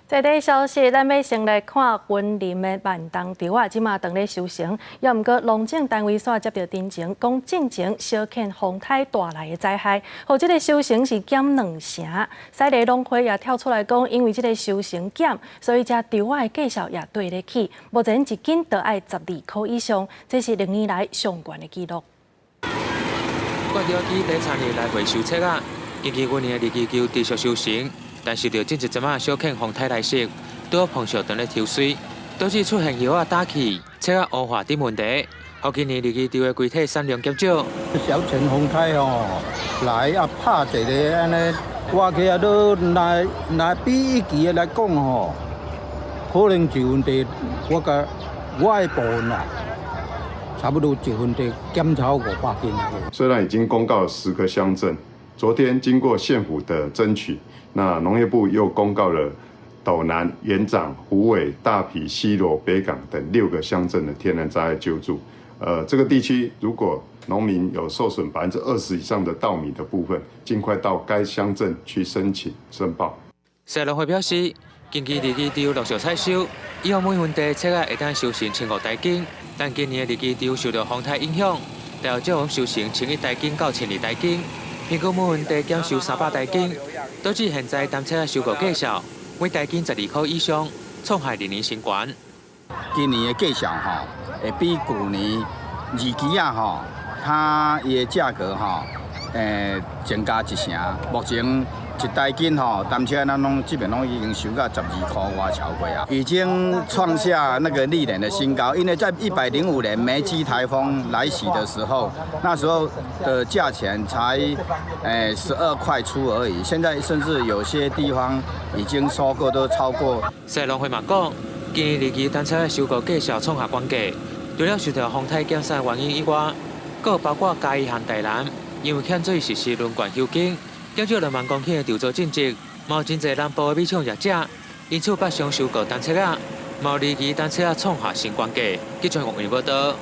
這個消息，咱欲先來看雲林的萬東稻仔，這馬當咧收成，猶毋過農政單位煞接著偵情，講進前小見風颱帶來的災害，予這個收成是減兩成。西螺農會也跳出來講，因為這個收成減，所以這稻仔的價數也綴咧起，目前一斤著愛12箍以上，這是歷年來上懸的紀錄。掛稻機佇田裡來回收冊仔，根據雲林的二支球持續收成。但是著進一陣仔小見風颱來襲，拄碰著當咧抽穗，導致出現葉仔打去、冊仔烏化等問題，予今年二支稻的規體產量減少。小前風颱吼來啊，拍一个按呢，挖起來都來來比以前的來講吼，可能一分地我共我的部分啦，差不多一分地減超500斤。雖然已經公告10個鄉鎮，昨天經過縣府的爭取，那農業部又公告了斗南、元長、虎尾、大埤、西螺、北港等六個鄉鎮的天然災害救助。這個地區如果農民有受損20%以上的稻米的部分，盡快到該鄉鎮去申請申報。西螺農會表示，根據二支稻陸續採收，以往每分地冊仔會當收成1500台斤，但今年的二支稻受著風颱影響，大約只有收成1100台斤到1200台斤。平均每分地減收300台斤，導致現在淡冊仔收購價數每台斤12箍以上，創下歷年新高。今年的價數吼，會比舊年二支仔吼，它伊的價格吼，增加一成。目前一台斤吼，淡冊咱攏這邊攏已經收到12箍外超過啊，已經創下那個歷年的新高。因為在105年梅基颱風來襲的時候，那時候的價錢才12塊出而已，現在甚至有些地方已經收購都超過。西螺農會嘛講，今年二支淡冊仔收購價數創下懸價，除了受著風颱減產原因以外，閣包括嘉義和台南，因為欠水實施輪灌休耕，減少2萬公頃的稻作種植，嘛有真濟南部的米廠業者，因此北上收購淡冊仔，嘛予二支淡冊仔創下新懸價。記者王維報道。